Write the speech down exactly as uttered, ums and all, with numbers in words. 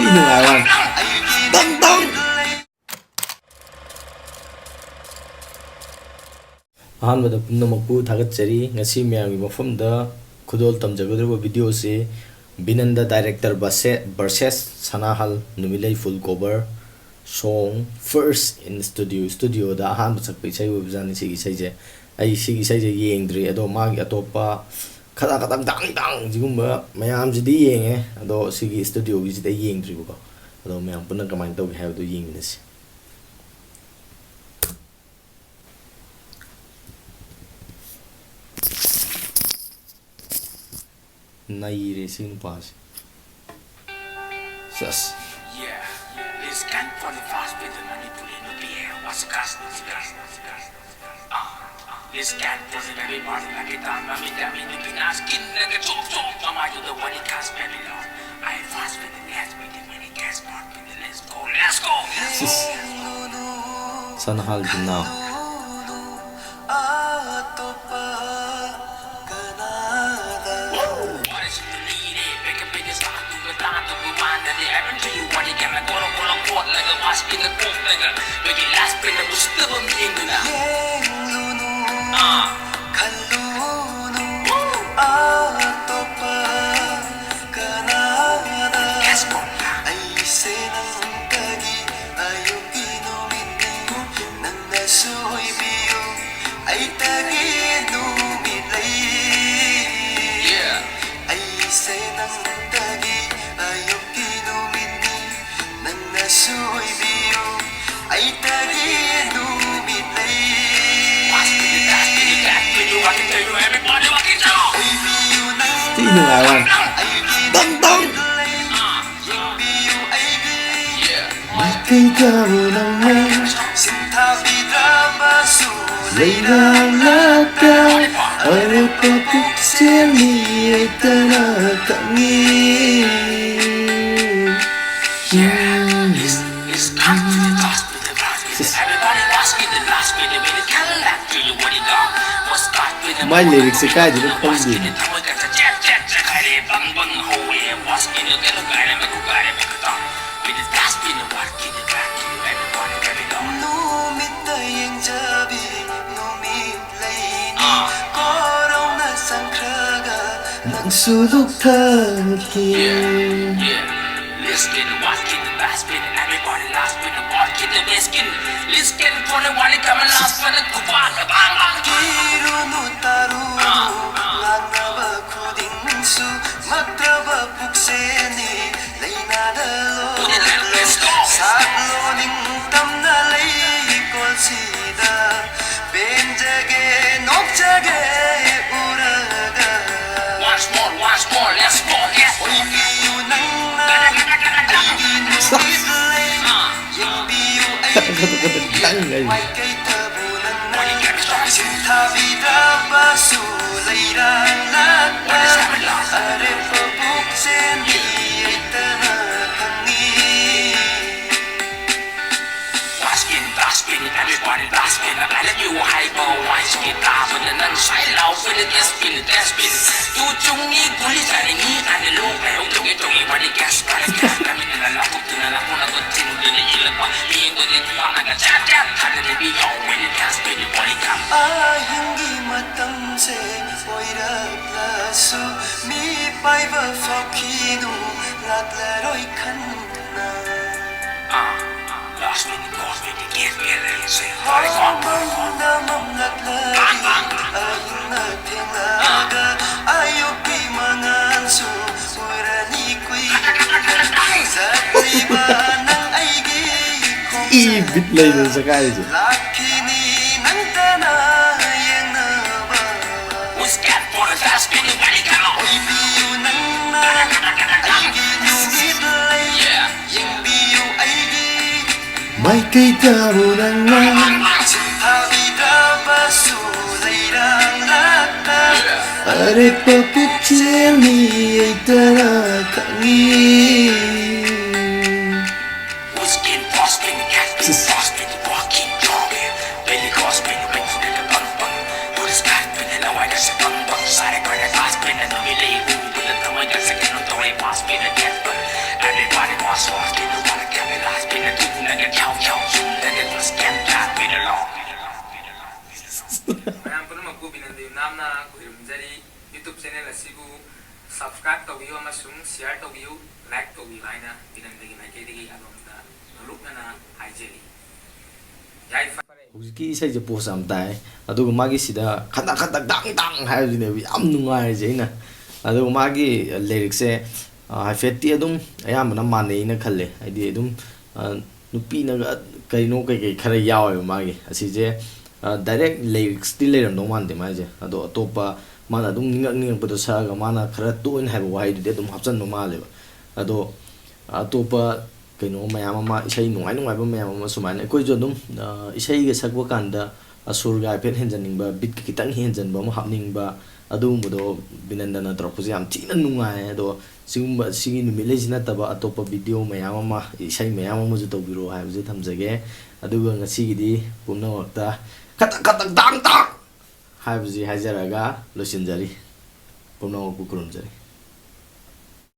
ꯅꯨꯡꯉꯥꯏꯕ ꯋꯥꯅꯤ꯫ ꯇꯪ ꯇꯪ꯫ ꯑꯍꯥꯟꯕꯗ ꯄꯨꯝꯅꯃꯛꯄꯨ ꯊꯥꯒꯠꯆꯔꯤ꯫ ꯉꯁꯤ ꯃꯌꯥꯝꯒꯤ ꯃꯐꯝꯗ ꯈꯨꯗꯣꯜ ꯇꯝꯖꯒꯗꯧꯔꯤꯕ video ꯁꯤ ꯕꯤꯅꯟꯗ director versus ꯁꯅꯥꯍꯜ ꯅꯨꯃꯤꯠꯂꯩ full cover song first in studio꯫ Studio ꯗ ꯑꯍꯥꯟꯕ ꯁꯛꯄ ꯏꯁꯩ ꯑꯣꯏꯕꯖꯥꯠꯅꯤ ꯁꯤꯒꯤ ꯏꯁꯩꯁꯦ꯫ ꯑꯩ ꯁꯤꯒꯤ ꯏꯁꯩꯁꯦ ꯌꯦꯡꯗ꯭ꯔꯤ, ꯑꯗꯣ ꯃꯥꯒꯤ ꯑꯇꯣꯞꯄ ꯈꯗꯥꯡ ꯈꯗꯥꯡ ꯗꯥꯡ ꯗꯥꯡ ꯁꯤꯒꯨꯝꯕ ꯃꯌꯥꯝꯁꯤꯗꯤ ꯌꯦꯡꯉꯦ, ꯑꯗꯣ ꯁꯤꯒꯤ studio ꯒꯤꯁꯤꯗꯤ ꯑꯩ ꯌꯦꯡꯗ꯭ꯔꯤꯕꯀꯣ꯫ ꯑꯗꯣ ꯃꯌꯥꯝ ꯄꯨꯟꯅ ꯀꯃꯥꯏꯅ ꯇꯧꯒꯦ ꯍꯥꯏꯕꯗꯨ ꯌꯦꯡꯃꯤꯟꯅꯁꯤ꯫ ꯅꯩꯔꯦ ꯁꯤ ꯅꯨꯄꯥꯁꯦ꯫ ꯁꯁ꯫ Yeah, this can for the fast with the money pulling up here. What's the gas? What's the gas? What's the gas? Ah, this can for the everybody like it down. Let me tell me, looking at skin like a chop chop. Mama, you the one it cost very long. I fast with the gas, with the money gas, part with the let's go, let's go. ꯁꯤꯁ꯫ ꯁꯅꯥꯍꯜꯒꯤ ꯅꯥꯎ꯫ ꯑꯩꯁꯦ ꯅꯪꯇꯒꯤ ꯑꯌꯨꯛꯀꯤ ꯅꯨꯃꯤꯠꯅꯤ, ꯅꯪꯅꯁꯨ ꯑꯣꯏꯕꯤꯌꯨ ꯑꯩꯇꯒꯤ ꯅꯨꯃꯤꯠ ꯂꯩ꯫ Yeah. ꯑꯩꯁꯦ ꯅꯪꯇꯒꯤ ꯑꯌꯨꯛꯀꯤ ꯅꯨꯃꯤꯠꯅꯤ, ꯅꯪꯅꯁꯨ ꯑꯣꯏꯕꯤꯌꯨ ꯑꯩꯇꯒꯤ ꯅꯨꯃꯤꯠ ꯂꯩ꯫ ꯑꯣꯏꯕꯤꯌꯨ ꯅꯪ ꯊꯤ ꯅꯨꯡꯉꯥꯏ ꯋꯥꯅꯤ꯫ ꯑꯩꯒꯤ ꯇꯪ ꯇꯪ꯫ ꯅꯨꯃꯤꯠ ꯂꯩ꯫ ꯌꯦꯡꯕꯤꯌꯨ ꯑꯩꯒꯤ ꯃꯥꯏꯀꯩꯗꯕꯨ ꯅꯪꯅ ꯁꯤꯟꯊꯥꯕꯤꯗ꯭ꯔꯕꯁꯨ ꯂꯩꯔꯥꯡꯂꯛꯇ ꯑꯔꯦꯞꯄ ꯄꯨꯛꯆꯦꯜꯅꯤ ꯑꯩꯇꯅ ꯈꯪꯉꯤ꯫ ꯃꯥꯏ lyrics ꯁꯦ ꯀꯥꯏꯗꯩꯅꯣ ꯈꯪꯗꯦ꯫ That's been a what, keep it back, keep it everybody, every door. ꯅꯨꯃꯤꯠꯇ ꯌꯦꯡꯖꯕꯤ ꯅꯨꯃꯤꯠ ꯂꯩꯅꯤ, ꯑꯥ꯫ ꯀꯣꯔꯧꯅ ꯆꯪꯈ꯭ꯔꯒ ꯅꯪꯁꯨ ꯂꯨꯞꯊꯈꯤ꯫ Yeah, yeah. Let's get the watch, get the bass, get the everybody lost, get the watch, get the best, get the, let's get it for the one, come and lost, for the goodbye, the bang, bang. ꯀꯤꯔꯨꯅꯨ, ꯇꯥꯔꯨꯅꯨ, ꯑꯥ, ꯑꯥ꯫ ꯉꯥꯡꯅꯕ ꯈꯨꯗꯤꯡꯁꯨ ꯃꯛꯇ꯭ꯔꯕ ꯄꯨꯛꯁꯦꯟꯅꯤ꯫ ꯂꯩꯅꯥꯗ ꯂꯣꯠꯂꯣ, ꯁꯥꯠꯂꯣ ꯅꯤꯡꯇꯝꯅ ꯂꯩꯀꯣꯜꯁꯤꯗ꯫ ꯄꯦꯟꯖꯒꯦ, ꯅꯣꯛꯆꯒꯦ ꯎꯔꯒ꯫ Once more, once more, let's go, yes. ꯑꯣꯏꯕꯤꯌꯨ ꯅꯪꯅ ꯑꯩꯒꯤ ꯅꯨꯃꯤꯠ ꯂꯩ꯫ ꯌꯦꯡꯕꯤꯌꯨ ꯑꯩꯒꯤ ꯃꯥꯏꯀꯩꯗꯕꯨ ꯅꯪꯅ ꯁꯤꯟꯊꯥꯕꯤꯗ꯭ꯔꯕꯁꯨ ꯂꯩꯔꯥꯡꯂꯛꯇ ꯑꯔꯦꯞꯄ ꯄꯨꯛꯆꯦꯟꯗꯤ ꯑꯩꯇꯅ ꯈꯪꯏ꯫ Baskin, baskin, everybody baskin. I let you high for wine, skin, ꯇꯥꯕꯅ ꯅꯪ ꯁ꯭ꯋꯥꯏ ꯂꯥꯎ, feel it, yes, feel it, yes, feel it. ꯇꯨ ꯆꯨꯡꯉꯤ, ꯒꯨꯂꯤ ꯆꯥꯅꯤꯡꯉꯤ, ꯀꯥꯏꯅ ꯂꯣꯛ ꯂꯩꯍꯧ ꯇꯧꯒꯦ ꯇꯧꯏ, ꯃꯅꯤ gas, ꯀꯥꯏꯅ gas, ꯀꯥꯏꯅ ꯂꯥꯎꯊꯣꯛꯇꯨꯅ ꯂꯥꯛꯄꯅ ꯆꯤꯟꯗꯨꯅ ꯏꯜꯂꯛꯄ ꯃꯤꯌꯦꯡꯗꯨꯗꯤ ꯊꯤꯕꯥꯛꯅꯒ ꯆꯥꯛ ꯆꯥꯛ ꯊꯥꯗꯅ ꯃꯤ ꯌꯥꯎꯕꯅꯤ ꯗꯥꯟꯁ ꯕꯦꯕꯤ ꯕꯣꯗꯤ ꯀꯝ꯫ ꯑꯍꯤꯡꯒꯤ ꯃꯇꯝꯁꯦ ꯑꯣꯏꯔꯛꯂꯁꯨ ꯃꯤ ꯄꯥꯏꯕ ꯐꯥꯎꯈꯤꯅꯨ ꯂꯥꯛꯂꯔꯣꯏ ꯈꯟꯅ꯫ ꯑꯥ, ꯂꯥꯁ ꯃꯤꯅꯤꯠ ꯕꯣꯁ ꯕꯦꯕꯤ ꯒꯦꯠ ꯕꯦꯜ ꯁꯦ ꯍꯣꯔꯃꯣꯟꯗ ꯃꯝꯂꯛꯂꯔꯤ ꯑꯍꯤꯡꯅ ꯊꯦꯡꯂꯛꯂꯒ ꯑꯌꯨꯛꯀꯤ ꯃꯉꯥꯜꯁꯨ ꯎꯔꯅꯤ ꯀꯨꯏꯅ ꯆꯠꯂꯤꯕ ꯅꯪ ꯑꯩꯒꯤ ꯏ ꯈꯣꯡꯆꯠꯇ ꯕꯤꯠ ꯂꯩꯕ ꯖꯒꯥꯁꯦ꯫ ꯂꯥꯛꯈꯤꯅꯤ ꯅꯪꯇꯅ ꯌꯦꯡꯅꯕ꯫ Who's got for the fast finger, ready, come on. ꯑꯣꯏꯕꯤꯌꯨ ꯅꯪꯅ ꯑꯩꯒꯤ ꯅꯨꯃꯤꯠ ꯂꯩ꯫ Yeah. ꯌꯦꯡꯕꯤꯌꯨ ꯑꯩꯒꯤ ꯃꯥꯏꯀꯩꯗꯕꯨ ꯅꯪꯅ ꯁꯤꯟꯊꯥꯕꯤꯗ꯭ꯔꯕꯁꯨ ꯂꯩꯔꯥꯡꯂꯛꯇ ꯑꯔꯦꯞꯄ ꯄꯨꯛꯆꯦꯜꯅꯤ ꯑꯩꯇꯅ ꯈꯪꯏ꯫ Who's getting boss, getting gas, getting boss, getting walking, jogging. Belly cross, belly wing, belly bum bum. Who this guy, belly low, I guess it bum bum. Side, belly fast, belly no, belly boom, belly thumb, I guess it can throw a boss, belly cat, but everybody boss, boss, belly Subscribe ꯇꯧꯕꯤꯌꯨ ꯑꯃꯁꯨꯡ share ꯇꯧꯕꯤꯌꯨ, like ꯇꯧꯕꯤꯌꯨ ꯍꯥꯏꯅ ꯕꯤꯅꯟꯗꯒꯤ ꯃꯥꯏꯀꯩꯗꯒꯤ ꯑꯗꯣꯝꯗ ꯅꯣꯂꯨꯛꯅꯅ ꯍꯥꯏꯖꯔꯤ꯫ ꯌꯥꯏꯐꯔꯦ꯫ ꯍꯧꯖꯤꯛꯀꯤ ꯏꯁꯩꯁꯦ ꯄꯣꯁ ꯌꯥꯝ ꯇꯥꯏ, ꯑꯗꯨꯒ ꯃꯥꯒꯤ ꯁꯤꯗ ꯈꯗꯛ ꯈꯗꯛ ꯗꯥꯡ ꯗꯥꯡ ꯍꯥꯏꯕꯁꯤꯅꯦꯕ ꯌꯥꯝ ꯅꯨꯡꯉꯥꯏꯔꯤꯁꯦ ꯑꯩꯅ꯫ ꯑꯗꯨꯒ ꯃꯥꯒꯤ ꯂꯤꯔꯤꯛꯁꯦ, ꯑ, ꯍꯥꯏꯐꯦꯠꯇꯤ ꯑꯗꯨꯝ ꯑꯌꯥꯝꯕꯅ ꯃꯥꯟꯅꯩꯅ ꯈꯜꯂꯦ, ꯍꯥꯏꯗꯤ ꯑꯗꯨꯝ, ꯑ, ꯅꯨꯄꯤꯅꯒ ꯀꯩꯅꯣ ꯀꯩꯀꯩ ꯈꯔ ꯌꯥꯎꯋꯦꯕ ꯃꯥꯒꯤ ꯑꯁꯤꯁꯦ꯫ ꯑ, ꯗꯥꯏꯔꯦꯛ ꯂꯤꯔꯤꯛꯁꯇꯤ ꯂꯩꯔꯝꯗꯧ ꯃꯥꯟꯗꯦ ꯃꯥꯏꯁꯦ, ꯑꯗꯣ ꯑꯇꯣꯞꯄ ꯃꯥꯅ ꯑꯗꯨꯝ ꯅꯤꯡꯉꯛ ꯅꯤꯡꯉꯛꯄꯗꯣ ꯁꯛꯑꯒ ꯃꯥꯅ ꯈꯔ ꯇꯣꯏꯅ ꯍꯥꯏꯕ ꯋꯥꯍꯩꯗꯨꯗꯤ ꯑꯗꯨꯝ ꯍꯥꯞꯆꯟꯕ ꯃꯥꯜꯂꯦꯕ꯫ ꯑꯗꯣ ꯑꯇꯣꯞꯄ ꯀꯩꯅꯣ ꯃꯌꯥꯝ ꯑꯃ, ꯏꯁꯩ ꯅꯨꯡꯉꯥꯏ ꯅꯨꯡꯉꯥꯏꯕ ꯃꯌꯥꯝ ꯑꯃ ꯁꯨꯃꯥꯏꯅ ꯑꯩꯈꯣꯏꯁꯨ ꯑꯗꯨꯝ, ꯑ, ꯏꯁꯩꯒ ꯁꯛꯄ ꯀꯥꯟꯗ ꯑꯁꯨꯔꯒ ꯍꯥꯏꯐꯦꯠ ꯍꯦꯟꯖꯟꯅꯤꯡꯕ, ꯕꯤꯠꯀ ꯈꯤꯇꯪ ꯍꯦꯟꯖꯟꯕ ꯑꯃ ꯍꯥꯞꯅꯤꯡꯕ, ꯑꯗꯨꯒꯨꯝꯕꯗꯣ ꯕꯤꯅꯟꯗꯅ ꯇꯧꯔꯛꯄꯁꯦ ꯌꯥꯝ ꯊꯤꯅ ꯅꯨꯡꯉꯥꯏ꯫ ꯑꯗꯣ ꯁꯤꯒꯨꯝꯕ, ꯁꯤꯒꯤ ꯅꯨꯃꯤꯠꯂꯩꯁꯤ ꯅꯠꯇꯕ ꯑꯇꯣꯞꯄ ꯚꯤꯗꯤꯑꯣ ꯃꯌꯥꯝ ꯑꯃ, ꯏꯁꯩ ꯃꯌꯥꯝ ꯑꯃꯁꯨ ꯇꯧꯕꯤꯔꯛꯑꯣ ꯍꯥꯏꯕꯁꯦ ꯊꯝꯖꯒꯦ꯫ ꯑꯗꯨꯒ ꯉꯁꯤꯒꯤꯗꯤ ꯄꯨꯝꯅꯃꯛꯇ ꯈꯇꯛ ꯈꯇꯛ ꯗꯥꯡ ꯗꯥꯡ ꯍꯥꯏꯕꯁꯤ ꯍꯥꯏꯖꯔꯒ ꯂꯣꯏꯁꯤꯟꯖꯔꯤ꯫ ꯄꯨꯝꯅꯃꯛꯄꯨ ꯈꯨꯔꯨꯝꯖꯔꯤ꯫